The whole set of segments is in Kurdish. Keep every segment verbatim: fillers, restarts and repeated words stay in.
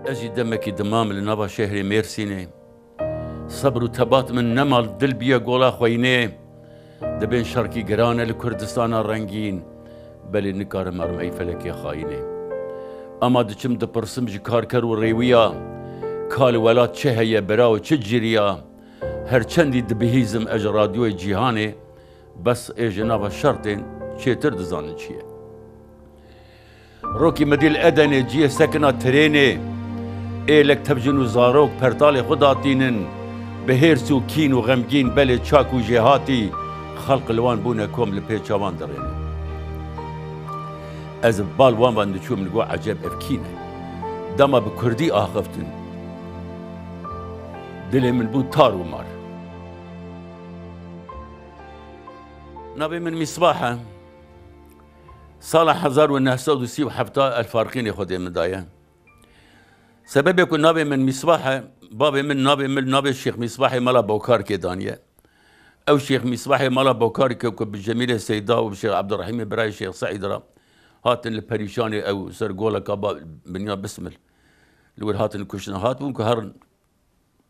Ez jî demekî dimam li nava şehrê Mêrsînê. Sebr û tebat min nema, dil bûye gola xweyinê. Dibên şerkî giran e li Kurdistana rengîn. Belê nikarim herim ey felekê xayînê. Ama diçim dipirsim ji karker û rêwiya, ka li welat çi heye, bira û çi ciriya? Her çendî dibihîzim ez ji radyoyê cîhanê, bes ê ji nava şertên çêtir dizanin çi ye. Rokî midî li Edenê, ciyê sekina tirênê. Êlek tev jin û zarok pertalê xwe datînin. Bi hêrs û kîn û xemgîn belê çak û jêhatî, xelq li wan bûne kom, li pê çavan dirêne. Ez bi bal wan ve diçûm, li got, eceb ev kî ne? Dema bi kurdî axiftin, dilê min bû tar û mar. Navê min Mîsbah e. Sala hezar û neh sed û sî û heft el Farqînê Xwedê min daye. Sebebê ku navê min Mîsbah e, bavê min navê min, navê Şêx Mîsbahê mala Bokarkê daniye. Ew Şêx Mîsbahê mala Bokarkê ku bi Cemîlê Seyda û bi Şêx Ebdurrehîmê birayê Şêx Seîd re hatin li Perîşanê, ew ser goleka ba-, Binya Bismil li wir hatin kuştin, hatibûn ku herin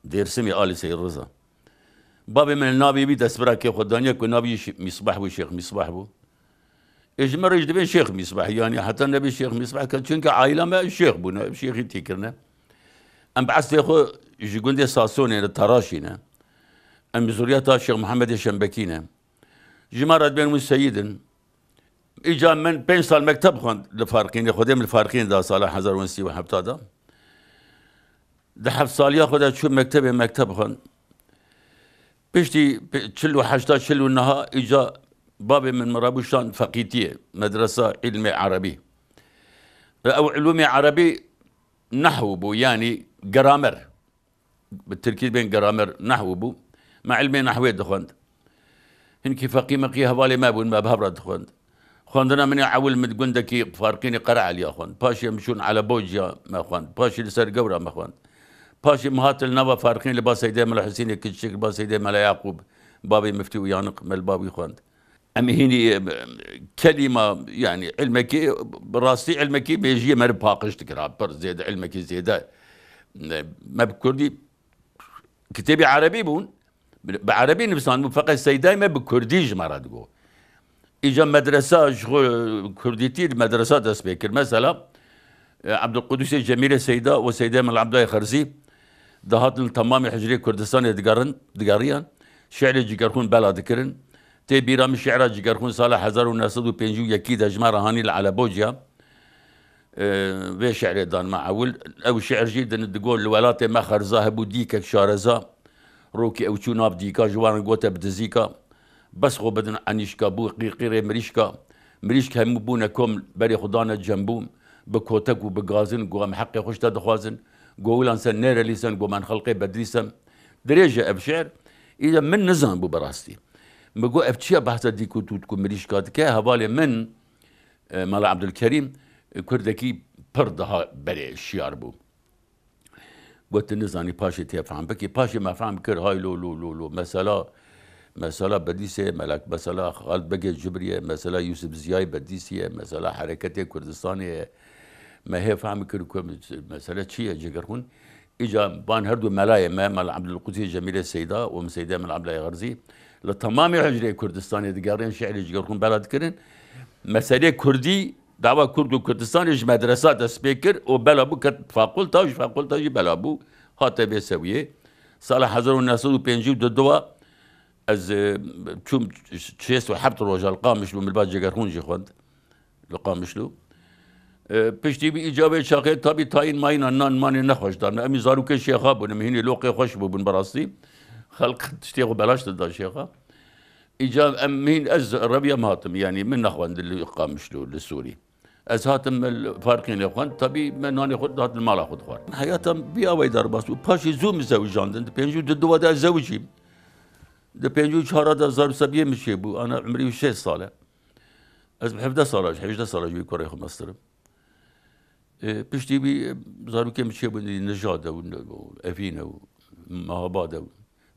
Dêrsimê alî Seyîd Riza. Bavê min navê wî destbira kê xwe daniye ku navê wî Şê-, Mîsbah bû, Şêx Mîsbah bû. Ê ji me re jî dibên Şêx Mîsbah, yanî heta nebê Şêx Mîsbah, ke çunke aîla me şêx bûne, ev şêxî tî kirine. Em bi eslê xwe ji gundê Sasonê ne, Taraşî ne. Em bi zuriyeta Şêx Mihemedê Şembekî ne. Ji me re dibên wî seyîd in. Îca min pênc sal mekteb xwend li Farqînê, Xwedê min li Farqînê da sala hezar û neh sed û sî û heft de. Di heft saliya xwe de çû mektebê, mekteb xwend. Piştî pe-, çil û heşta, çil û neha îca bavê min min rabû şand feqîtiyê, medresa îlmê erebî. Ew îlmê erebî nehw bû, yanî gramer. Bi tirkî bên gramer, nehw bû. Me îlmê nehwê dixwend. Hinkî feqî meqî hevalê me bûn, me bi hev re dixwend. Xwendina min ya ewil min di gundekî Farqînê Qereeliya xwend. Paşê min çûn Elebociya me xwend. Paşê li ser Gewra me xwend. Paşê min hat li nava Farqîn li ba Seydê Mela Husînê Kiçik, li ba Seydê Mela Yaqûb, bavê Miftî Uyanık, me li ba wî xwend. Em hînî, em, kelîma, yanî ilmekî, bi rastî ilmekî mêjiyê me re paqij dikir, ha, pir zêde, ilmekî zêde. Ne, me bi kurdî, kitêbê erebî bûn, bi, bi erebî nivîsandibûn, feqet Seydayê me bi kurdî ji me re digot. Îca medresa ji xwe kurdîtî, li medresa dest pê kir. Mesela, e, Ebdulqudusê Cemîlê Seyda û Seydê Mela Ebdayê Xerzî dihatin li temamê hicrê Kurdistanê digerin, digeriyan, şi'rê Cigerxûn bela dikirin. Tê bîra min şi'ra Cigerxûn sala hezar û neh sed û pêncî û yekî de ji me re hanî li Elebociya, e, vê şi'rê dan me ewil. Ew şi'r jî din digot, li welatê me xerza hebû, dîkek şareza. Rokî ew çû nav dîka, ji wan re gote bi dizîka, bes xwe bidin enîşka, bû qîrqîrê mirîşka. Mirîşk hemû bûne kom, berê xwe dane cembûm, bi kotek û bi gazin, got, em heqê xwe ji te dixwazin. Got, wilan sen nêrelî sen, got, men xelqê bedlî sem. Dirêj e ev şi'r. Îde min nizanbû bi rastî. Min got, ev çi ye, behsa dîk û tût ku mirîşka dike? Hevalê min, e, Mela Ebdulkerîm, e, kurdekî pir daha berê şiyar bû. Got, tu nizanî, paşê tê fehm bikî. Paşê me fehm kir, hay lo, lo, lo, lo. Mesela, mesela Bedîsê, melek, mesela Xalid Begê Cibriye, mesela Yusuf Ziyayê Bedîsiye, mesela Hereketê Kurdistanê ye. Me hê fehm kir ku mesele çi ye, Cigerxûn. Îca van her du melayê me, Mela Ebdulqudusê Cemîlê Seyda û Seydê Mela Ebdayê Xerzî, li temamê hicrê Kurdistanê digerin, şi'rê Cigerxûn bela dikirin. Meselê kurdî, dava Kurd û Kurdistanê ji medresa dest pê kir û bela bû ket fakulta, ji fakulta jî bela bû, hate vê sewiyê. Sala hezar û neh sed û pêncî û du de ez, e, çûm şêst û heft roja li Qamişlo, min li ba Cigerxûn jî xwend. Li Qamişlo. E, piştî vî îca vê çaxê tabî tayîn mayîna nan manê nexweş dan. Em ê zarokê şêxa bûn, em hînî loqê xweş bûbûn bi rastî. Xelq tiştê xwe belaş dida şêxa. Îca em hîn, ez reviyam hatim, yanî min nexwend li Qamişlo, li Sûrî. Ez hatim me li Farqînê xwend, tabî me nanê xwe dihat li mala xwe dixwar. Heyata min vî awayî derbas bû. Paşê zû min zewicandin, di pêncî û du de ez zewicîm. Di pêncî û çar de zarok sebiyê min çêbû, ana umrî wî şêst sal e. Ez bi hevdeh sala, hejdeh sala ji wî kurê xwe meztir im. E, piştî wî, e, zarokê min çêbûn, nijad e û, û evîn e û mehabad e û.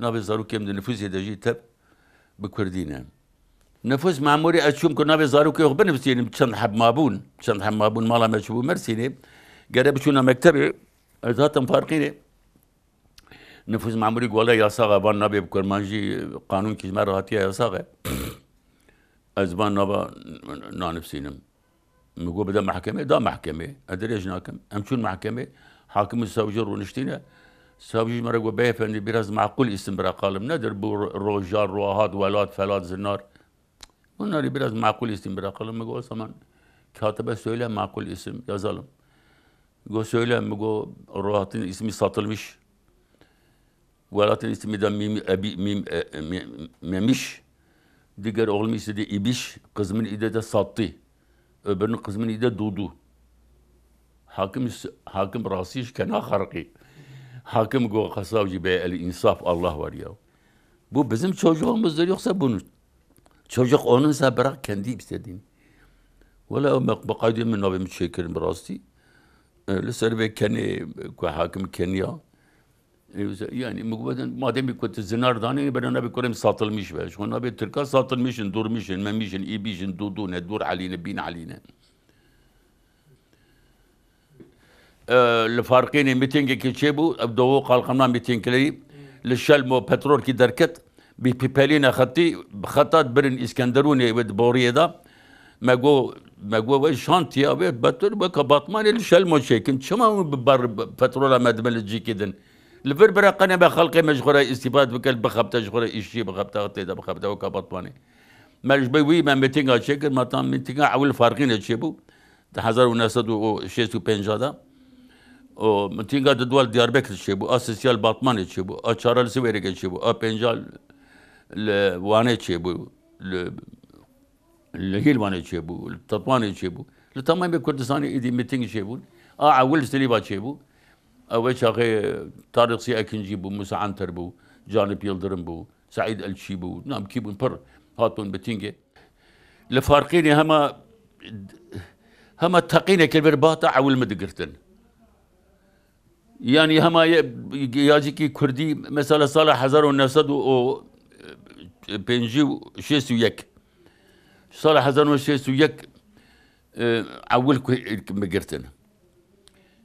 Navê zarokê min di nifûsê de jî tev bi kurdî ne. Nifûs memûrê ez çûm ku navê zarokê xwe binivîsînim, çend heb mabûn, çend heb mabûn, mala me çûbû Mersînê, gere biçûna mektebê, Ez hatim Farqînê. Nifûs memurî gole yasax e, van nabê bi kurmancî, qanûn kî ji me re hatiye yasax e. Ez van nava nanivsînim. Min got bide mehkemê, da mehkemê. Ez dirêj nakim. Em çûn mehkemê. Hakim û savcî rûniştîne. Savcî ji me re got, "Beyefendi, biraz makul isim bırakalım. Nedir bu ro-, roja, rohat, welat, felat, zinar?" Bunları biraz makul isim bırakalım. Min got, "O zaman katibe söyle, makul isim yazalım." Got, "Söyle." Min got, "Rohatın ismi satılmış." Welatın ismi de Mim-, Ebi-, Mim-, e, e, Mi-, Memiş. Diger oğlum ismi de İbiş. Kızımın adı de Sattı. Öbürünün kızımın adı de Dudu. Hakim s-, hakim rastî ji kena xerqî. Hakim got, "Qesavcî be el insaf, Allah var ya." Bu bizim çocuğumuzdur, yoksa bunun. Çocuk onunsa bırak kendi istediğini. Wala ew me bi qaydê min navê min çêkirin bi rastî. E, li ser vê kenê ku hakim keniya. E, yani, min got, madem ku tu zinar danê, bera nabê kurê min satılmış be. Ji xwe nabê Tirka satılmışın, durmuşın, memişın, ibişin, dudune, dur haline, bin haline. E, li Farqînê mîtingekî çêbû, ev Doğu Kalkınma mîtinglerî li Şelmo petrolkî derket, bi pîpelîne xetî, xeta birin Îskenderûnê wê di boriyê de. Me got, me got, "Wê şantiya wê betir weka Batmanê li Şelmo çêkin. Çima hûn bi ber petrola me dibin li cîkî din? Li vir bire qenê me xelkê me ji xwe re îstîfade bike, bixebite ji xwe re îşçî bixebite, tê de bixebite weka Batmanê." Me ji ber wî me mîtinga çêkir, me tam mîtinga ewil Farqînê çêbû. Di hezar û neh sed û şêst û pênc de. Û mîtinga di dual Diyarbekir çêbû, a sêsiya li Batmanê çêbû, a çara li Siwêrêkê çêbû, a pênca li Wanê çêbû, li, li Hîlwanê çêbû, li Tetwanê çêbû. Li temamê Kurdistanê êdî mîting çêbûn. A ewil Silîva çêbû. Ew ê çaxê Tarîk Sî Ekincî bû, Musa Anter bû, Canip Yildirim bû, Seîd Elçî bû, nam kî bûn, pir hatbûn mîtingê. Li Farqînê hema, hema teqîneke li vir bihata ewil min digirtin. Yanî hema ye-, yazîkî Kurdî, mesela sala hezar û neh sed û pêncî û şêst û yek. Sala hezar û neh sed û şêst û yek, e, ewil ku min girtin.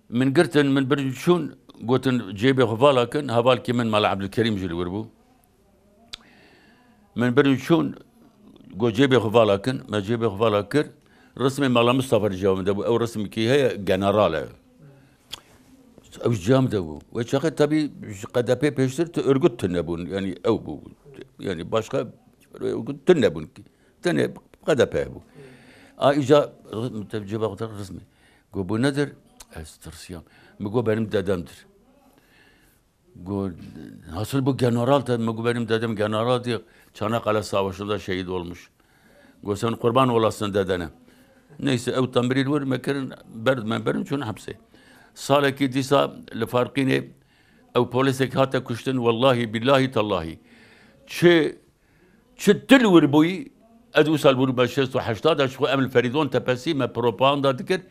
Min girtin, min birin çûn, gotin, "Cêbê xwe vala kin." Hevalkî min Mala Ebdulkerîm jî li wir bû. Min birin çûn, got, "Cêbê xwe vala kin." Me cêbê xwe vala kir. Rismê Mala Mistefa li ciya min de bû. Ew rismekî heye, general e. Ew ji ciya min de bû. Wê çaxê tebî ji Q D P pêştir tu örgüt tune bûn. Yanî ew bû. Yanî başka örgüt tune bûn. Tenê Q D P bû. A îca ri-, te cêba xwe te rismê. Got, "Bu nedir?" Ez tirsiyam. Min got, "Benim dedemdir." Got, "Nasıl bu general?" Te, min got, "Benim dedem generaldi. Çanakkale Savaşı'nda şehit olmuş." Got, "Sen kurban olasın dedene." Neyse, ew temrîr wir me kirin, ber, me berin çûn hepsê. Salekî dîsa li Farqînê ew polîsek hate kuştin, wellahî, billahî, tellahî. Çi Çi til wir bûyî, ez wisa li wir me şêst û heşta de ji xwe em li Ferîdon Tepesî me propaganda dikir,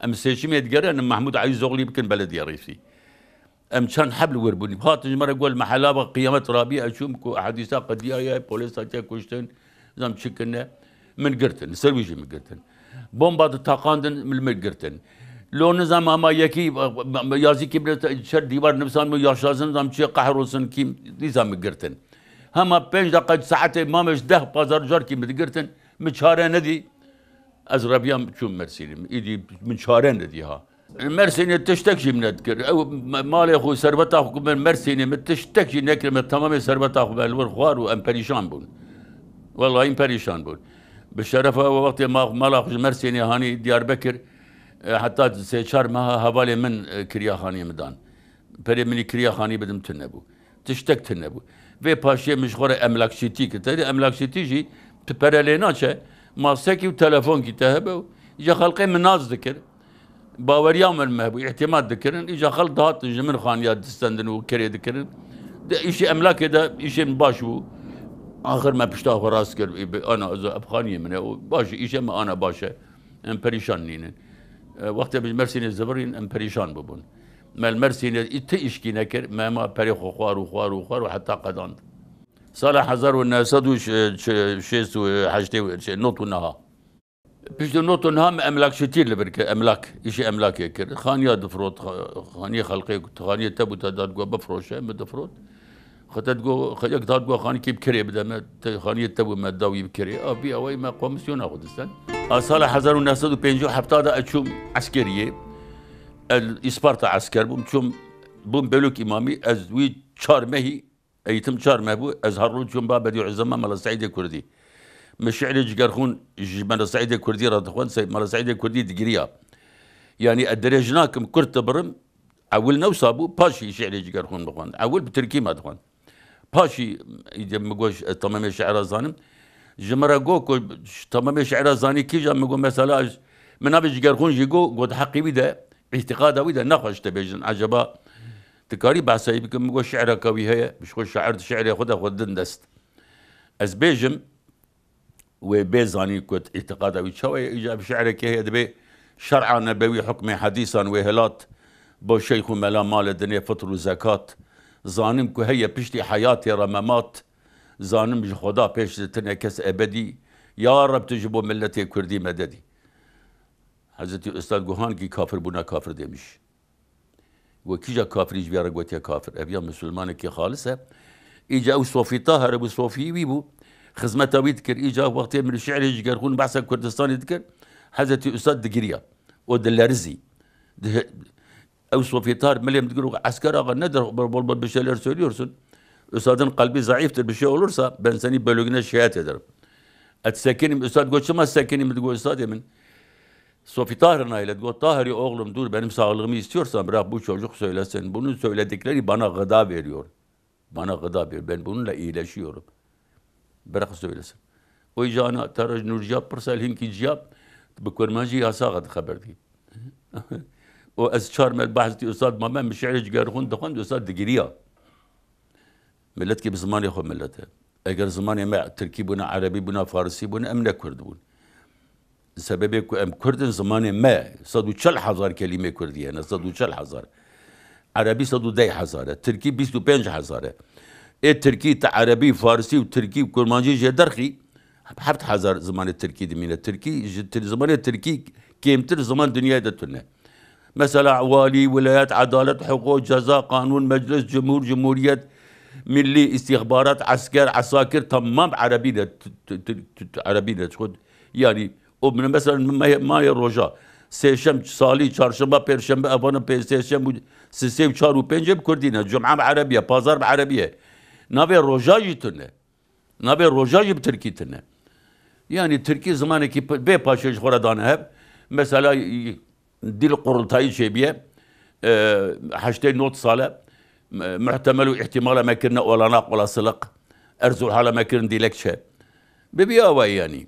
em seçimê digerin, em Mehmûd Eyûzoglî bikin belediye reîsî. Em çend heb li wir bûn. Hatin ji me re got, "Mehela ve qiyamet rabî." Ez çûm ku ehadîsa qediyaye, polîs hatiye kuştin, zam çi kirine. Min girtin, li ser wî jî min girtin. Bomba di taqandin, min, min girtin. Lo nizam ama yekî, yazîkî bile ser dîwar nivîsan, min yaşasın, zam çi qehrolsun kîm, dîsa min girtin. Hema pênc deqa saetê mame ji deh pazar carkî min digirtin, min çare nedî. Ez reviyam çûm Mersînê. Îdî min çare nedî ha. Mersînê tiştek jî min nedikir. Ew me-, malê xwe, serveta xwe ku min Mersînê min tiştek jî nekir, min temamê serveta xwe me li wir xwar û em perîşan bûn. Wellahî em perîşan bûn. Bi şerefa ew wextê ma-, mala xwe ji Mersînê hanî Diyarbekir, e, heta sê çar meha hevalê min, e, kiriya xaniyê min dan. Perê min î kiriya xanî bidim tune bû. Tiştek tune bû. Vê paşiyê min ji xwe re emlakçîtî kir. Tevî emlakçîtî jî tu pere lê naçe, masekî û telefonkî te hebe û îca xelkê min nas dikir. Baweriya min me hebû, îtîmat dikirin. Îca xelk dihatin ji min xaniya distendin û kerê dikirin. Di îşê emlakê de îşê min baş bû. Axir me pişta xwe rast kir. Ê, bi-, ana, ez, ev xaniyê min e. Û baş, îşê me ana baş e. Em perîşan nînin. E, wextê bi Mersînê zivirîn, em perîşan bibûn. Me li Mersînê î ti îşkî nekir, me ma perê xwe xwar û xwar û xwar û heta qedand. Sala hezar û neh sed û şêst û heştê, şey, not û neha. Piştî noto niha min emlakşitî li vir kir, emlak, îşê emlakê kir. Xaniya difrot, xa-, xaniyê xelkê, xaniyê te bû te dadgoha bifroşe, min difrot. Xwe te digo, yek dadgoha xanîkê bi kirê bide me, te, xaniyê te bû me da wî bi kirê. A vî awayî me komisyona xwe disten. A sala hezar û neh sed û pêncî û heft de ez çûm eskeriyê. Ez Îsparta esker bûm, çûm, bûm belok îmamî, ez wî çar mehî Eğitim çar me bû, ez her roj çûm ba Bedî Uzema Mela Seîdê Kurdî. Min şi'rê Cigerxûn ji Mela Seîdê Kurdî re dixwend, Se-, Mela Seîdê Kurdî digiriya. Yanî ez dirêj nakim, kurt dibirim, ewil ne wisa bû, paşî şi'rê Cigerxûn bixwend. Ewil bi tirkî me dixwend. Paşî îdî min got, ez temamê şi'ra zanim. Ji min re got ku temamê şi'ra zanî kîjan, min got mesela, min navê Cigerxûn jî got, got heqî wî de, îtîqada wî de nexweş te bêjin. Eceba Dikarî behsa wî bikim, min got şi'reka wî heye, ji xwe şair di şi'rê xwe de xwe din dest. Ez bêjim, wê bê zanîn ku îtîqada wî çawa ye, îca bi şi'rekê heye, dibê şer'a nebewî hukmê hedîsan wê hilat, bo şeyx û mela malê dinê fitr û zekat, zanim ku heye piştî heyatê re memat, zanim ji Xweda pêş di tine kes ebedî, ya Reb tu ji bo milletê Kurdî mededî. Hezretî Ustad Guhan kî kafir bûna kafir demiş. Wekî ja kafirî ji vê re gotiye kafir. Ev ya misilmanekî xalis e. Îca ew Sofî Tahir bû, Sofî wî bû. Xizmeta wî dikir. Îca wextê min şi'rê Cigerxûn behsa Kurdistanê dikir, Hezretî Ustad digiriya. O dilerizî. Di-, ew Sofî Tahir milê min dikir, esker ağa nedir, bol bol bir şeyler söylüyorsun. Üstadın kalbi zayıftır, bir şey olursa ben seni bölüğüne şikayet ederim. Et sekinim, Ustad got, çima sekinim, digo Ustadê min. Sofî Tahir naylet got, Tahirî oğlum dur, benim sağlığımı istiyorsan bırak bu çocuk söylesin. Bunun söyledikleri bana gıda veriyor. Bana gıda veriyor. Ben bununla iyileşiyorum. Bırak söylesin. O îca ana Taraj Nurciya pirsa hinkî ciya bi kurmancî yasaxa dixeber dî. O ez çar mel behs dî Ustad Mame min şi'rê Cigerxûn dixwend, Ustad digiriya. Millet ki bi zimanê xwe millet e. Eger zimanê me tirkî bûna, erebî bûna, farisî bûna, em ne kurd bûn. Sebebê ku em kurd in, zimanê me sed û çel hezar kelîmê kurdî hene, sed û çel hezar. Erebî sed û deh hezar e, tirkî bîst û pênc hezar e. Ê tirkî te erebî, farisî û tirkî û kurmancî jê derxî, heft hezar zimanê tirkî dimîne. Tirkî, ji tir-, zimanê tirkî kêmtir ziman dinyayê de tune. Mesela walî, wilayet, edalet, hiqûq, ceza, qanûn, meclis, cumhur, cumhuriyet, millî, îstîxbarat, esker, esakir, temam erebî de, t-, t-, t-, t-, erebî de. Yanî, o min mesela ma-, mayê roja, sêşem, salî, çarşemba, pêşembe, evana pê-, sêşem û sisê û çar û pêncê bi kurdî ne, cuma bi erebî ye, pazar bi erebî ye. Navê roja jî tune. Navê roja jî bi tirkî tune. Yanî tirkî zimanekî p-, bê paşê ji xwe re dane hev. Mesela, y-, dil qurultayî çêbiye, e, heştê nod sal e, m-, muhtemel û îhtimal e me kirine olanak, olasılık, Erzuhal e me kirin dilekçe. Bi vî awayî yanî.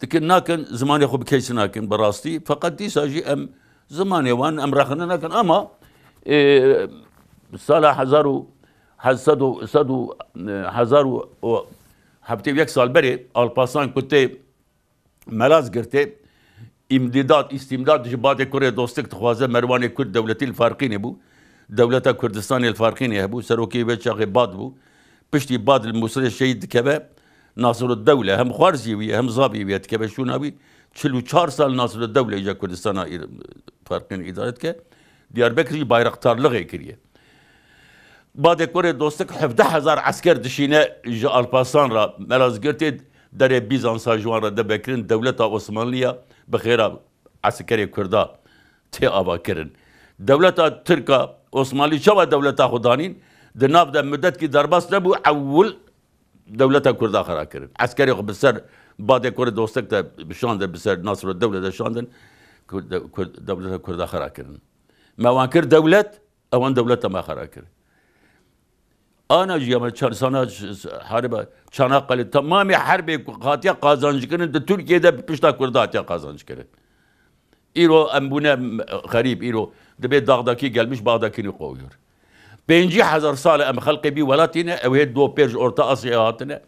Dikin nakin, zimanê xwe bi keysî nakin, bi rastî. Feqet dîsa jî em zimanê wan, em rexne nakin. Ama, e, sala hezar û, hez-, sed û, sed û, e, hezar û, û heftê û yek sal berê, Alparslan ku tê Malazgirtê, îmdîdat, îstîmdat ji Badê Kurê Dostik dixwaze, Merwanê Kurd dewletî li Farqînê bû. Dewleta Kurdistanê li Farqînê hebû, serokê wê çaxê Bad bû. Piştî Bad li Mûsilê şehîd dikeve, Nasirudewle, hem xwarzî wî ye, hem zavî wî ye, dikeve şûna wî. Çil û çar sal Nasirudewle îca Kurdistana îr-, Farqîn îdare dike. Diyarbekir jî bayraktarlixê kiriye. Badê Kurê Dostik hevdeh hezar esker dişîne ji Alparslan re, Melazgirtê derê Bîzansa ji wan re debekirin, dewleta Osmanliya bi xêra eskerê Kurda tê avakirin. Dewleta Tirka Osmanlî çawa dewleta xwe danîn? Di nav de mudetkî derbas nebû, ewil dewleta Kurda xera kirin. Eskerê xwe bi ser Badê Kurê Dostek de şandin, bi ser Nasrûddewle de şandin, Kurd-, Kurd-, dewleta Kurda xera kirin. Me wan kir dewlet, ewan dewleta me xera kir. Ana jî ya me çar-, sana ç-, ç-, hariba Çanakkale, tamamê herbê ku hatiye qazanc kirin, di Tirkiyê de bi pişta Kurda hatiye qazanc kirin. Îro em bûne m-, xerîb, îro dibê dağdaki gelmiş bağdakini kovuyor. Pêncî hezar sal e em xelqê bî welatî ne, ew hê do pêr ji Orta Asyayê hatine.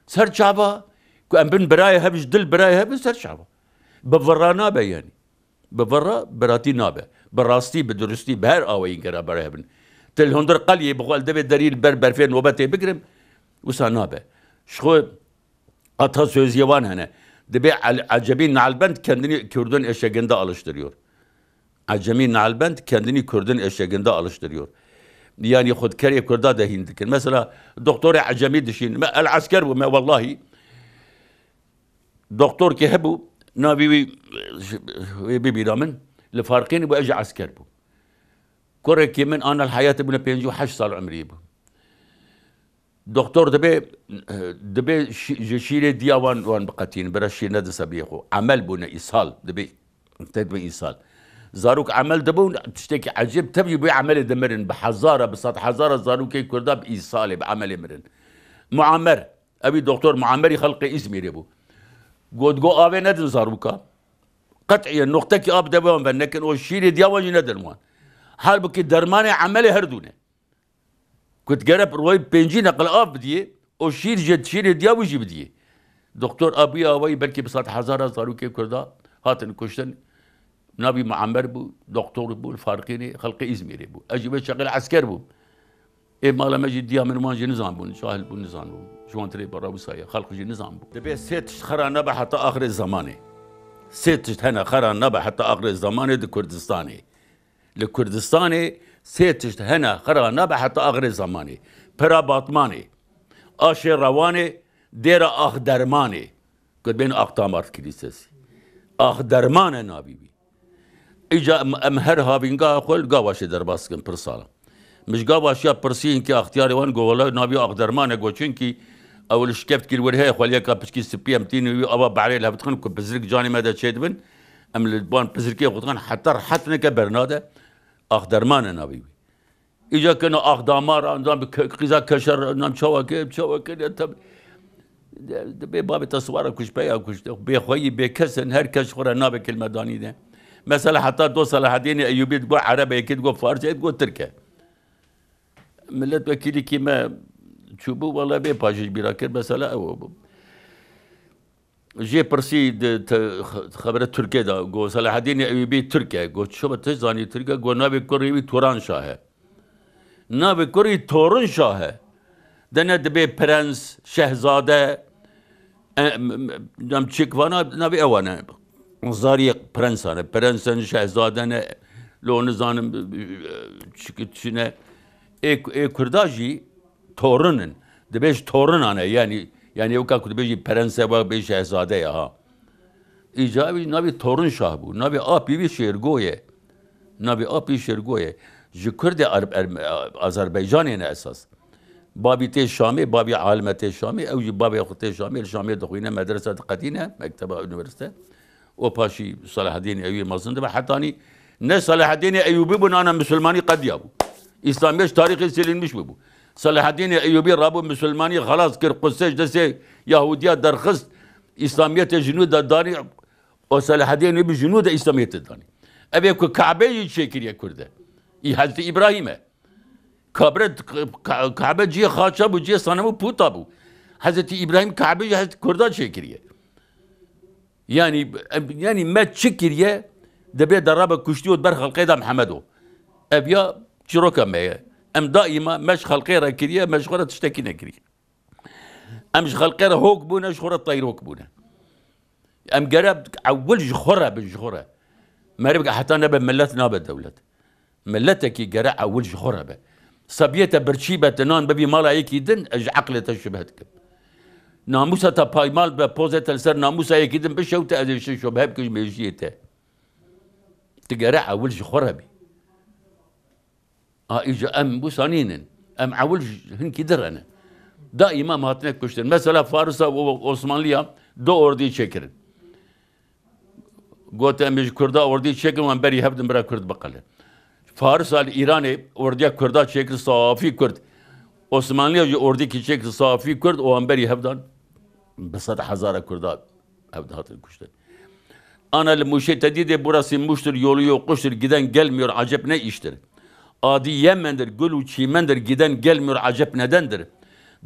Ser çava ku em bin birayê hev, ji dil birayê hev bin, ser çava. Bi vira nabe yanî. Bi vira biratî nabe. Bi rastî, bi durustî, bi her awayî gera birayê hev bin. Til hundir qeliyê bi xwe li devê derî li ber berfê nobetê bigirim, wisa nabe. Ji xwe atasöziyê wan hene. Dibê el-, Ecemî nalbend kendini Kurdun eşeginde alıştırıyor. Ecemî nalbend kendini Kurdun eşeginde alıştırıyor. Yani xudkerê Kurda de hîn dikin. Mesela doktorê Ecemî dişîn. Me el esker bû me wellahî. Doktor ki hebû, navî wî, wê bibîra min, li Farqînê bû, ez jî esker bûm. Kurekî min ana li heyatê bûne pêncî û heşt sal umrî bû. Doktor dibê, dibê şî-, ji şîrê diya wan, wan biqetînin, bira şîr nedin sebiyê xwe. Emel bûne îsal, dibê, te dibê îsal. Zarok emel dibûn, tiştekî ecêb, tev jî bi emelê dimirin, bi hezara, bi sed hezara zarokê Kurda bi îsalê, bi emelê mirin. Muammer, ewî doktor Muammerî xelqê Îzmîrê bû. Got, go avê nedin zaroka. Qet'iyen noqtekî av de wan ve nekin, o şîrê diya wan jî nedin wan. Halbukî dermanê emelê her dû ne. Ku digere royê pêncî neqil av bidiyê, o şîr jê şîrê diya wî jî bidiyê. Doktor Abûyê Awayî belkî bi sed hezara zarokê Kurda hatin kuştin. Navî Muammer bû, doktor bû, li Farqînê, xelqê Îzmîrê bû. Ez jî wê çaxê li esker bûm. Ê mala me jî diya min wan jî nizanbûn, cahil bûn, nizanbûn. Ji wan tirê bera wisa ye, xelq jî nizanbû. Dibê sê tişt xera nebe heta axirê zemanê. Sê tişt hene xera nebe heta axirê zemanê di Kurdistanê. Li Kurdistanê sê tişt hene xira nabe heta axirê zemanê. Pira Batmanê, Aşê Rewanê, Dêra Axdermanê, ku bên Akdamar Kilisesî. Axderman e navî wî. Îca em, em her havînga xwe li Gavaşê derbas dikin pir sala. Min ji Gavaşiya pirsî hinkî extiyarê wan got, wela navî Axderman e, got, çunkî ew li şikeftgî li wir heye, xweliyeka piçkî spî em tînin wî ava behrê li hev dixin ku pizrik canê me de çêdibin. Em li wan pizirkê xwe dixin heta rehet neke bernade. Axderman e navê wî. Îca kena Axdamar, andan bi ke-, qîza keşer, nam çawa ke, çawa ke, de tab-, de, dibê babê te siwara kuş, peya kuş, bêxweyî, bêkes in, her kes xwe re navê kilmedanî de. Mesela heta do Selahedînê Eyûbî digot Ereb e, yekî digot Fars e, yekî digot Tirk e. Milletvekîlîkî me çûbû, wele bê pajî ji bîra kir, mesela ew bû. Jê pirsî di te-, xe-, xebere Tirkê de, got, Selahedînê Eyûbî Tirk e. Got, çima tu zanî Tirk e? Got, navê kurê wî Turan Şah e. Navê kurî Torun Şah e. Dene dibê prens, şehzade, e, m-, m-, dem çik vana, navê ewan e. Zariyê prensan e. Prens in, şehzade ne, lo nizanim, e, çik, çi ne. Ê, ê Kurda jî Torun in. Dibê ji Torunan e, yanî, yanî weka ku dibêjî prens e, wek bê şehzade ye, ha. Îca wî navê Torun Şah bû. Navê apî wî Şêrgo ye. Navê apî Şêrgo ye. Ji Kurdê Erb-, Erb-, Azerbaycanê ne esas. Babî tê Şamê, babî alime tê Şamê, ew jî babê xwe tê Şamê, li Şamê dixwîne, medrese diqedîne, mekteba, unîversîte. û paşî Selahedînê Eyûbî mezin dibe. Hetanî ne Selahedînê Eyûbî bû, nana misilmanî qediya bû. Îslamiyet ji tarîxê silînmiş bûbû. Selahedînê Eyûbî rabû misilmanî xelas kir, Qudse ji destê Yahudiya derxist, Îslamiyetê ji nû de danî, û Selahedînê Eyûbî ji nû de Îslamiyetê danî. Ev ê ku Kabe jî çêkiriye Kurd e. Î Hezretî Îbrahîm e. Kabre, Ka-, Kabe cihê xaça bû, cihê sanem û puta bû. Hezretî Îbrahîm Kabe jî Hezretî Kurda çêkiriye. Yanî, em, yanî me çi kiriye, dibê derabe kuştî û ber xelqê de Mihemedo. Ev ya çîroka me ye. Em daîma me ji xelqê re kiriye, me ji xwe re tiştekî nekiriye. Em ji xelqê re hok bûne, ji xwe re teyrok bûne. Em gere ewil ji xwe re bin, ji xwe re. Meriv heta nebe millet nabe dewlet. Miletekî gere ewil ji xwe re be. Sebiyê te birçî be, tu nan bibî mala yekî din, ez ji eqlê te şibhe dikim. Namûsa te paymal be, pozê te li ser namûsa yekî din bişewte, ez ê şi şibhe bikim ji mêjiyê te. Tu gere ewil ji xwe re bî. A, îca em wisa nînin. Em ewil ji hinkî dire ne. Daîma em hatine kuştin. Mesela Farisa û Osmanliya du ordî çêkirin. Got, em ê ji Kurda ordî çêkin, wan berî hev din bira Kurd biqelin. Farisa li Îranê ordiya Kurda çêkir, safî Kurd. Osmanliya jî ordîkî çêkir, safî Kurd, û wan berî hev dan bi sed hezara Kurda hev dihatin kuştin. Ana li Mûşê te dî dê burası Muş'tur, yolu yokuştur, giden gelmiyor, acep ne iştir? Adi Yemen'dir, gül û çimendir, giden gelmiyor, acep nedendir?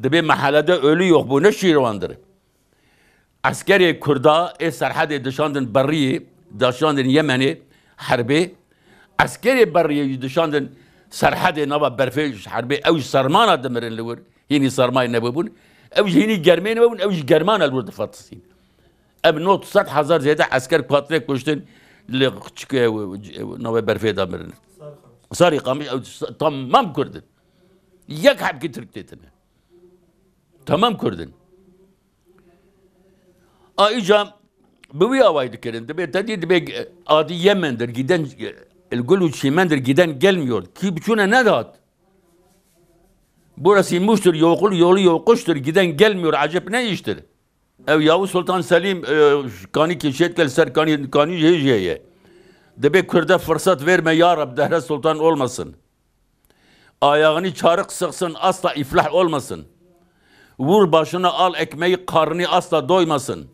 Dibê mehalede ölü yok, bu ne şîrvandir? Eskerê Kurda ê Serhedê dişandin beriyê, dişandin Yemenê herbê. Eskerê beriyê jî dişandin Serhedê nava berfê ji herbê. Ew ji sermana dimirin li wir. Hînî sermayê nebûbûn. Ew ji hînî germê nebûbûn. Ew ji germana li wir difatisîn. Ev not sed hezar zêde esker ku hatine kuştin, li çike navê berfê de mirin. Sarî Qamiş, ew s-, tamam Kurd in. Yek hebkî Tirk tê tine. Tamam Kurd in. A îca bi wî awayî dikirin. Dibê te dî, dibê adî Yemendir, giden, el gül û çimendir, giden gelmiyor. Ki biçûne nedat. Burası muştur, yokul, yolu yokuştur, giden gelmiyor, acep ne iştir? Ev Yavuz Sultan Selim, e, kanî kişêt gel ser kanî, kanî jê jê ye. Dibê Kürde fırsat verme ya Rab, dehre sultan olmasın. Ayağını çarık sıksın, asla iflah olmasın. Vur başına al ekmeği, karnı asla doymasın.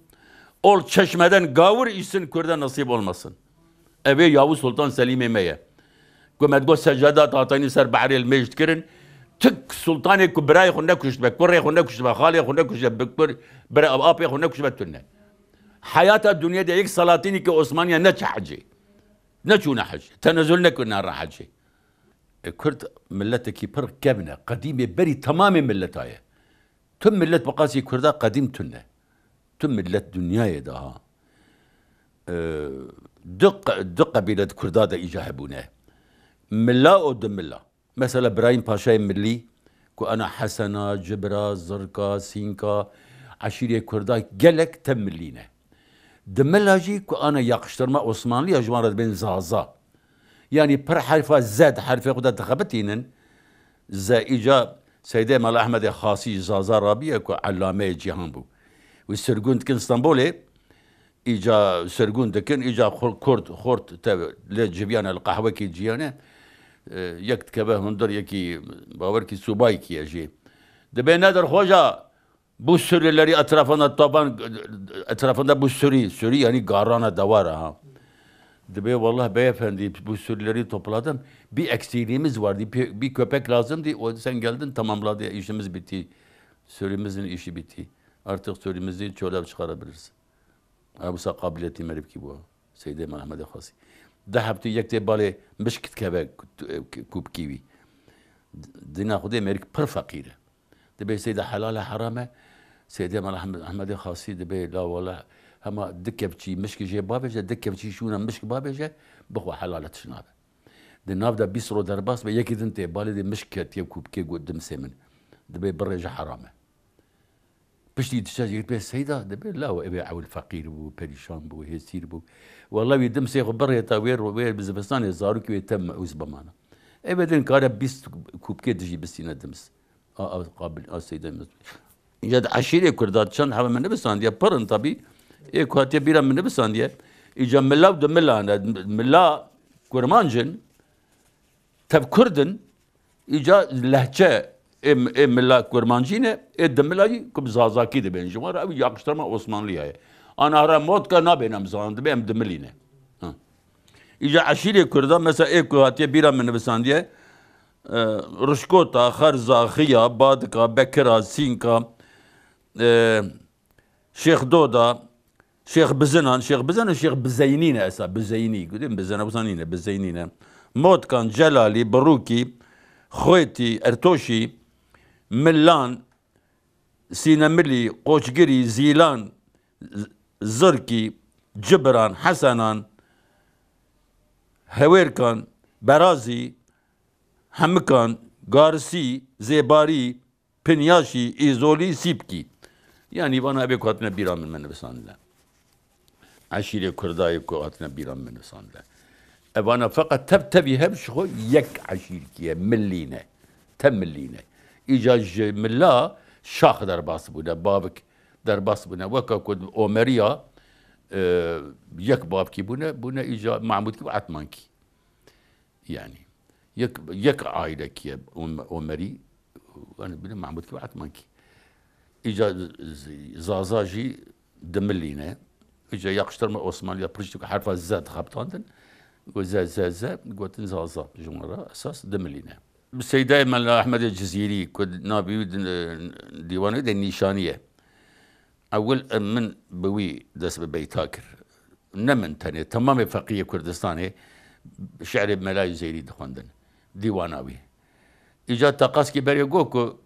Ol çeşmeden gavur içsin, Kürde nasip olmasın. Ev ê Yavuz Sultan Selîmê me ye. Ku me digot secada tatayî ser behrê li mêj dikirin, tik sultanê ku birayê xwe nekuştibe, kurê xwe nekuştibe, xalê xwe nekuştibe, bi kur, bira, apê xwe nekuştibe tune. Heyata dinyê de yek Salatînî ki Osmaniye neçe hecê. Neçûne hecê. Tenezul nekirine re hecê. E, Kurd miletekî pir kevn e. Qedîmê berî temamê mileta ye. Tu milet bi qasî Kurda qedîm tune. Tu milet dinyayê de ha. E, du qe-, du qebîle di Kurda de îca hebûne. Mila û dimila. Mesela Birahîm Paşayê Milî, ku ana Hesena, Cibra, Zirka, Sînka, eşîrê Kurda gelek tev milî ne. Dimila jî ku ana yakıştırma Osmanlıya ji wan re dibên Zaza. Yanî pir herfa Z di herfê xwe de dixebitînin. Z îca Seydê Mela Ehmedê Xasî ji Zaza rabiye ku ellameyê cîhan bû. Wî sirgûn dikin Stenbolê, îca sirgûn dikin, îca xur-, kurt, xurt te lê civiyane li qehwekî ciyane, e, yek dikeve hundir, yekî bawerkî subayekî ye jî. Dibê nedir xoca, bu sürüleri etrafında topan, etrafında bu sürü, sürü yani garana dewara ha. Dibê wallah beyefendi, bu sürüleri topladım. Bir eksiğimiz vardı, bir, bir köpek lazımdı. O sen geldin, tamamladı, işimiz bitti. Sürümüzün işi bitti. Artık sürümüzü çöle çıkarabiliriz. Ew wisa qabiliyetî merivkî bû. Seydê Mehmedê Xasî. Deh heftê yek tê balê mişk dikeve ku-, ku-, kûpkî wî. Dîna Xwedê mêrik pir feqîr e. Dibê Seydê helal e, heram e. Seydê Mehmedê Xasî dibê la wala hema du kevçî mişkê jê bavêje, du kevçî şûna mişk bavêje, bixwe helal e, tişt nabe. Di nav de bîst ro derbas be, yekî din tê balê dê mişk ketiye kûpkê got dimsê min. Dibê birêje heram e. Piştî diçe jî dibê Seyda, dibê law, ew ê ewil feqîr bû, perîşan bû, hêsîr bû. Wela wî dimsê xwe birêta wê ro-, wê bi zivistanê zarokê wê tev meûz bimana. Ev ê din kare bîst kûpkê dijî bistîne dims. A, a, qabil, a Seyda Mesûd. Îca di eşîrê Kurda çend hebe min nivisandiye, pir in tabî. Ê ku hatiye bîra min nivisandiye. Îca mila û dimila ne. Mila Kurmanc in, tev Kurd in, îca lehçe ê, ê mila Kurmancî ne, ê dimila jî ku bi Zazakî dibên ji wan re, ew yakıştırma Osmanlıya ye. Ana hera motka nabên em Zazan, dibê em dimilî ne. Ha. Îca eşîrê Kurda, mesela ê ku hatiye bîra min nivisandiye, e, Rişkota, Xerza, Xiya, Badika, Bekira, Sînka, e, Şêx Doda, Şêx Bizinan, Şêx Bizin û Şêx Bizeynî ne esa, Bizeynî, gudin Bizina wisa nîne, Bizeynî ne. Motkan, Celalî, Birûkî, Xwêtî, Ertoşî, Milan, Sînemilî, Qoçgirî, Zîlan, Z-, Zirkî, Cibran, Hesenan, Hewêrkan, Berazî, Hemikan, Garsî, Zêbarî, Pinyaşî, Îzolî, Sîpkî. Yanî vana ev ê ku hatine bîra min, min nivisandine. Eşîrê Kurdayê ku hatine bîra min, min nivisandine. Evana feqet tev tevî hev ji xwe yek eşîrkî ye, milî ne. Tev milî ne. Îca ji mila şax derbas bûne, bavik derbas bûne. Weka ku Omeriya, e, yek bavkî bûne, bûne îca Mahmûdkî û Etmankî. Yani yek, yek ailekî ye Om-, Omerî, yani bile Mahmûdkî û Etmankî. Îca z-, z-, Zaza jî dimilîne. Îca yakıştırma Osmanlıya piştî ku herfa Z dixebitandin, got Z, Z, Z, gotin Zaza. Ji wan re esas dimilîne. Bi Seydayê Mela Ehmedê Cizîrî ku navê wî di, dîwanê de nîşanî ye. Ewil min bi wî dest bi beyta kir. Ne min tenê, temamê feqiyê Kurdistanê şi'rê Mela Cizîrî dixwendin. Dîwana wî. Îca teqaskî berê got ku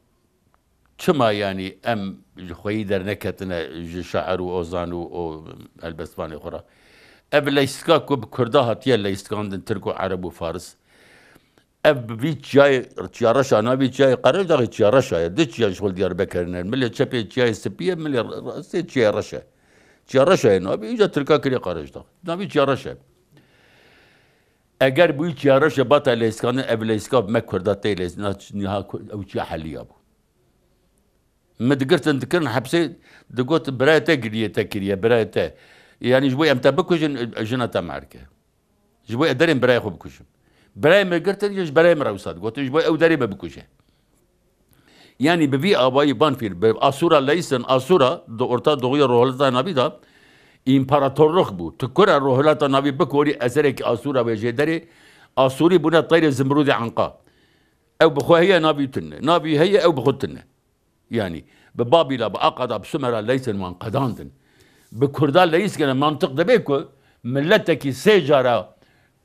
Çima, yanî, em ji xweyî derneketine, ji şair û ozan û, û helbestvanê xwe re? Ev leyîstika ku bi Kurda hatiye leyîskandin, Tirk û Ereb û Faris, ev bi vî çiyayê, çiya reş e, navê çiyayê Qerejdaxê çiya reş e, du çiya ji xwe li Diyarbekirê hene. Milê çepê çiyayê spî ye, milê rastê çiyayê reş e. Çiya reş e navê, îca Tirka kiriye Qerejdax. Navê çiya reş e. Eger bûyî çiya reş e, bata leyîskandin, ev leyîska bi me Kurda tê leyîs-, na-, niha Kur-, ew çiya heliya bû. Min digirtin, dikirin hepsê, digot, "Birayê te giriyê te kiriye, birayê te. Yanî ji bo em te bikujin, jina te merke. Ji bo ez derêm birayê xwe bikujim." Birayê min girtin, ji birayê min re wisa digotin, "Ji bo ew derê me bikuje." Yanî bi vî awayî van fîr, bi Asûra leyîsin, Asûra di Orta Doğuya, Rohilata Navî de împaratorluk bû. Tu kura Rohilata Navî bikorî eserekî Asûra wê jê derê, Asûrî bûne teyrê zimrûdê enqa. Ew bi xwe heye, navî tune. Navî heye, ew bi xwe tune. Yanî bi Babîla, bi Aqada, bi Sumera leyîsên wan qedandin. Bi Kurda leyîs gene mantiq dibe ku miletekî sê cara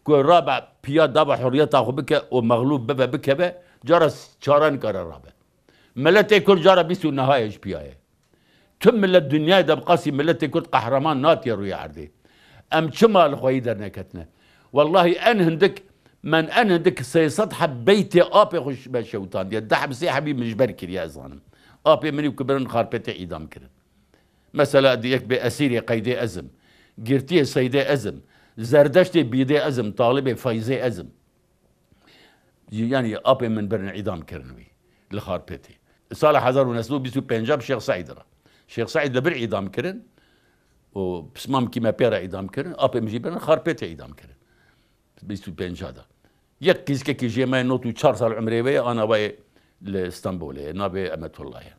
ku rabe piya dava hurriyeta xwe bike û mexlûb bibe, bikeve, cara s-, çara nikare rabe. Miletê Kurd cara bîst û neha ye ji piya ye. Tu milet dinyayê de bi qasî miletê Kurd qehreman natiye rûyê erdê. Em çima li xweyî derneketine? Wellahî en hindik, men en hindik sê sed heb beytê apê xwe ji me şewtandiye. Du heb sê hebî min ji ber kiriye, ez zanim. Apê min ê ku birin Xarpêtê îdam kirin. Mesela di yek bê esîrê qeydê ez im. Girtiyê seydê ez im. Zerdeştê bîdê ez im. Talibê feyzê ez im. Yanî apê min birin îdam kirin wî li Xarpêtê. Sala hezar û neh sed û bîst û pênc bi Şêx Seîd re. Şêx Seîd li vir îdam kirin û pismamkî me pê re îdam kirin. Apê min jî birin Xarpêtê îdam kirin. Bîst û pênc de. Yek qîzkekî jê me nod û çar sal umrê wê ye, ana wê li Stenbolê ye. Navê Emetullah ye.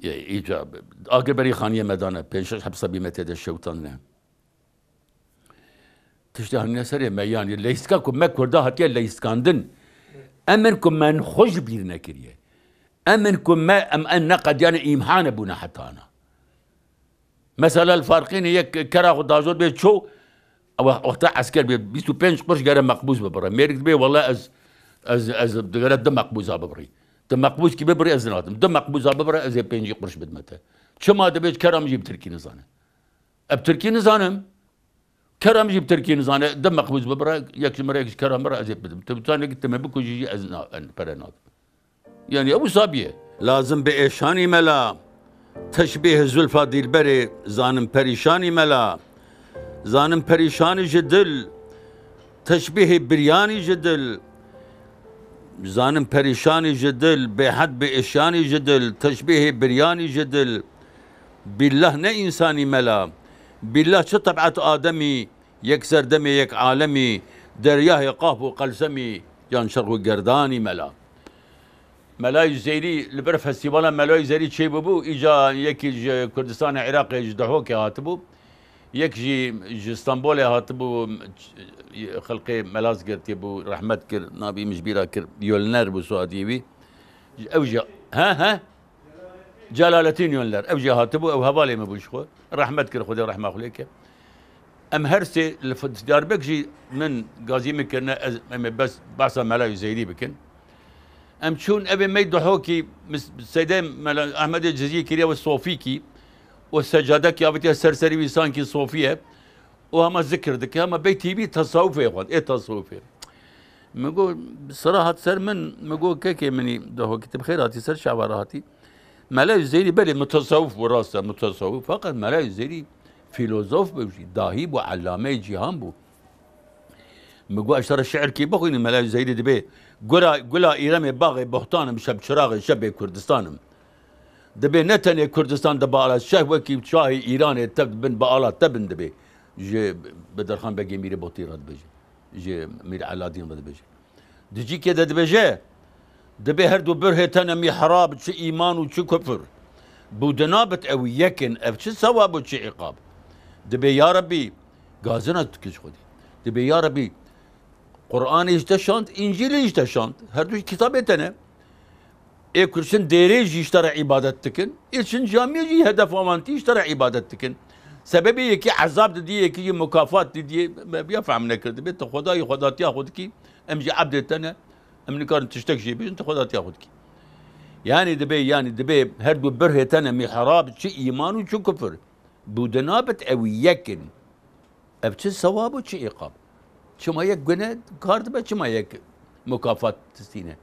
Ye, îca, Agirberî Xaniyê me dane, pênc şeş heb sebî me tê de şewtandine. Tiştê hanîne serê me, yanî leyîstika ku me Kurda hatiye leyîskandin, em in ku me xwe ji bîr nekiriye. Em in ku me, em, em neqediyane, îmhane bûne heta ana. Mesela li Farqînê yek kera xwe dajot bê ço, we-, wexta esker bê bîst û pênc quruş gere meqbûz bibire. Mêrik dibê, "Wele ez, ez, ez digere du meqbûza bibirî." Tu meqbûzkî bibirî, ez nadim. Du meqbûza bibire, ez ê pêncî quruş bidime te. Çima dibê, kera min jî bi tirkî nizane. Ez bi tirkî nizanim. Kera min jî bi tirkî nizane, du meqbûz bibire, yek ji min re, yek ji kera min re, ez ê bidim. Tu bi tanekî tu me bikujî jî ez na-, en pere nadim. Yanî ew wisa bîye. Lazim bi êşanî mela, teşbîhê zulfa dîlberê, zanim perîşanî mela. Zanim perîşanî ji dil, teşbîhê biryanî ji dil. Zanim perîşanî ji dil, bêhed bi êşanî ji dil, teşbîhê biryanî ji dil. Bîllah ne însanî mela. Bîllah çi tebet ademî, yek serdemê yek alemî, deryahê qahp û qelsemî, yan şerx û gerdanî mela. Melayê Zeyrî, li ber festîvala Melayê Zeyrî çêbûbû, îca yekî ji Kurdistanê Iraqê ji Dihokê hatibû, yek jî ji Stenbolê hatibû, xelqê Melazgirtê bû, rehmet kir, navê min ji bîra kir, Yolner bû soyadiyê wî. Ew jî, he, he? Celalettin Yönler, ev jî hatibû, ew hevalê min bû ji xwe. Rehmet kir, Xwedê rehma xwe lê ke. Em her sê li F-, Diyarbek jî min gazî min kirine, ez, em ê bes, behsa Mela Üzeyrî bikin. Em çûn evê me Duhokî, mis-, Seydê Mela Ehmedê Cizî kiriye we sofîkî û secadekî avêtiye ser serî wî sankî sofî ye. Û hema zikir dike, hema beytî wî tesawufê xwend, ê tesawufê. Min got, sira hat ser min, min got, kekê min î, Duhokî, tu bi xêr hatî, ser çava re hatî. Mela Üzeyrî belê mutasawuf bû, rast e, mutasawuf. Feqet Mela Üzeyrî fîlozof bû jî, dahî bû, ellameyê cîhan bû. Min got, ez te re şi'rkî bixwînim, Mela Üzeyrî dibê, gula, gula Îremê baxê buhtan im, şeb çiraxê şebê Kurdistan im. Dibê ne tenê Kurdistan dibe ala şeh, wekî şahê Îranê tev bin, bi ala te bin dibê. Ji Bedirxan Begê Mîrê Botî re dibêje. Ji Mîr Eladîn re dibêje. Di cîkê de dibêje, dibê her du birhê te ne mîhrab, çi îman û çi kufir. Bû dinabit ew yek in, ev çi sewab û çi îqab. Dibê ya Rebbî, gazina dike ji Xwedê. Dibê ya Rebbî, Qur'anê ji te şand, Încîlê ji te şand. Her du kitabê te ne. Ê ku çin dêrê jî ji te re îbadet dikin, ê çin camiyê jî hedef avantî ji te re îbadet dikin. Sebebê yekî ezab didî, yekî jî mukafat didî, me ya fehm nekir. Dibê tu xwedayî, xwedatiya xwe dikî, em jî ebdê te ne, em nikarin tiştek jê bêjin, tu xwedatiya xwe dikî. Yanî dibê, yanî dibê her du birhê te ne mihrab, çi îman û çi kufir. Bûdina bit ew yek in. Ev çi sewab û çi îqab. Çima yek gune kar dibe, çima yek mukafat distîne.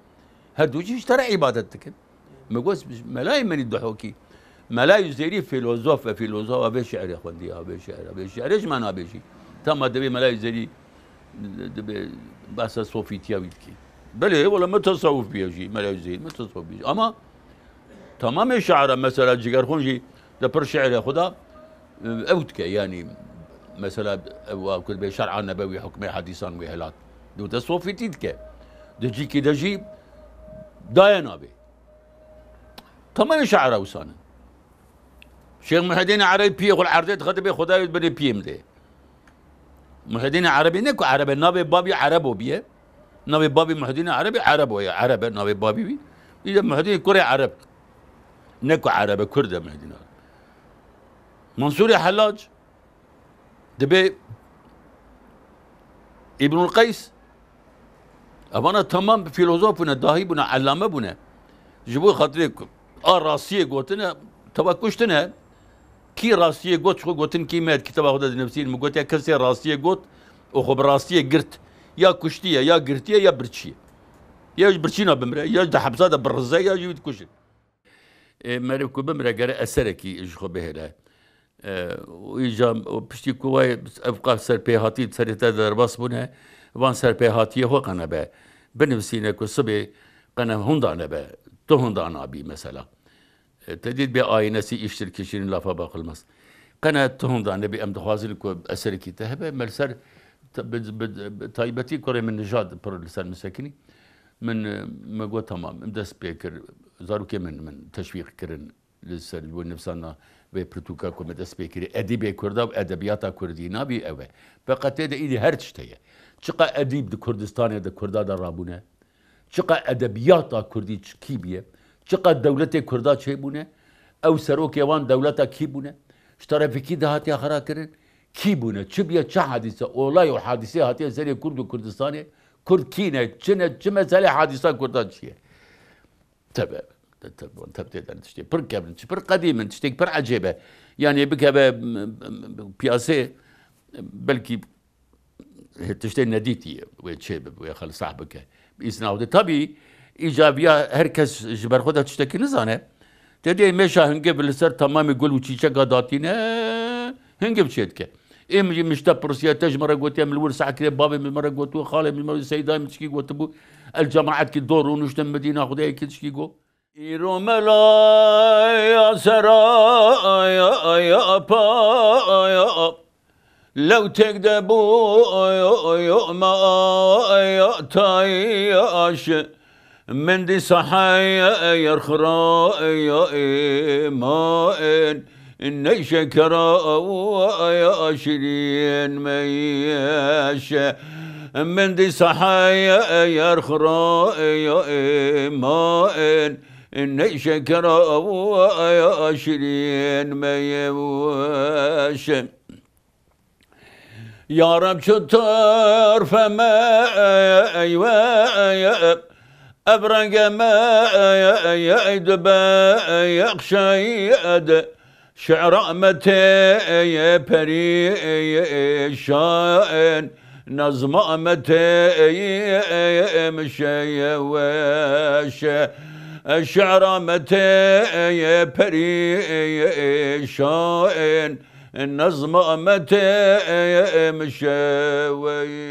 Her du jî ji te re îbadet dikin. Min got, melayê min î dihokî. Mela Uzêrî fîlozof e, fîlozofa vê şiirê xwendiya, vê şiirê, vê şiirê ji me nabêjî. Tama divê Mela Uzêrî, divê behsa sofîtiya wî dikî. Belê, wela me tesawuf bûye jî, Mela Uzêrî, me tesawuf bûye jî. Ama tamamê şiira, mesela Cigerxon jî di pir şiirê xwe de, ew dike, yanî, mesela, ew wa ku dibê şer'a nebewî, hukmê hedîsan wê helat. Di te sofîtî dike. Di cîkî de jî daye nabê. Tamamê şiira wisan in. Şêx Muhyiddin Erebî piyê xwe li erdê dixe, dibê Xwedayê binê piyê min de. Muhyiddin Erebî ne ku Ereb e, navê babî Erebo bûye. Navê babî Muhyiddin Erebî Erebo ye, Ereb e navê babî wî. Îde Muhyiddin kurê Ereb. Ne ku Ereb e, Kurd e Muhyiddin Erebî. Mansûrê Helac, dibê Îbnul Qeys, evana temam fîlozof bûne, dahî bûne, ellame bûne. Ji bo xatirê ku a rastiyê gotine, teva kuştine. Kî rastiyê got, ji xwe gotin kî me di kitaba xwe de dinivîsîn, min gotiye kesê rastiyê got û xwe bi rastiyê girt, ya kuştiye, ya girtiye, ya birçiye. Ya ji birçîna bimire, ya di hepsa de birize, ya jî wî dikuşin. Ê, meriv ku bimire, gere eserekî ji xwe bihêle. E, û îca, û piştî ku wê ev qas serpêhatî serê te derbas bûne, van serpêhatiyê xwe qene be. Binivîsîne ku sibê qene hunda nebe, tu hunda nabî mesela. E, te dît bê aynesî iştir kişinin lafa bakılmaz. Qene tu hunda nebî, em dixwazin ku eserekî te hebe, me li ser te-, bi, bi, bi taybetî kurê min Nijad pir li ser min sekinî. Min, e, me got, "Tamam, em dest pê kir." Zarokê min, min teşwîq kirin li ser bo nivîsana vê pirtûka ku me dest pê kirî. Edîbê Kurda û edebiyata Kurdî nabî ew e. Feqet tê de îdî her tişt heye. Çiqa edîb di Kurdistanê de Kurda de rabûne? Çiqa edebiyata Kurdî çi, kî bûye? Çiqa dewletê Kurda çêbûne? Ew serokê wan dewleta kî bûne? Ji terefê kî de hatiye xera kirin? Kî bûne? Çi bûye? Çi hadîse, olay û hadîse hatiye serê Kurd û Kurdistanê? Kurd kî ne? Çi ne? Çi mesele hadîsa Kurda çi ye? Tebe, te-, te-, teb tê de tiştê pir kevn, pir qedîm in, tiştê pir ecêb e. Yanî bikeve, m-, m-, m-, piyasê, belkî tiştê nedîtî wê çê bibe, wê xwe li sah bike. Bi îsna Xwedê. Tabî, îca viya her kes ji ber xwe de tiştekî nizane. Te dê mêşa hingiv li ser temamê gul û çîçeka datîne, hingiv çê dike. Ê min jî mişte pirsiye, te ji min re gotiye, min li wir seh kirê, bavê min ji min re gotiye, xalê min ji min re, seydayê min tişkî gotibû, el cemaetkî dor rûniştin Medîna Xwedê yekî tişkî got. Îro melaya seraya paya, lewtêk de bû maya tayaş. Min dîsa heyr xiraya maên, ney şekera waya şirîn meyeş. Min dîsa heyr xiraya maên, ney şekera waya şirîn meyeş. Ya Reb, çi torfe me, ey we, ev renge me, ey dibe yexşeyed. Şi'ra me tê perîşan, nazma me tê mişeweş. Şi'ra me tê perîşan, nazma me tê mişeweş.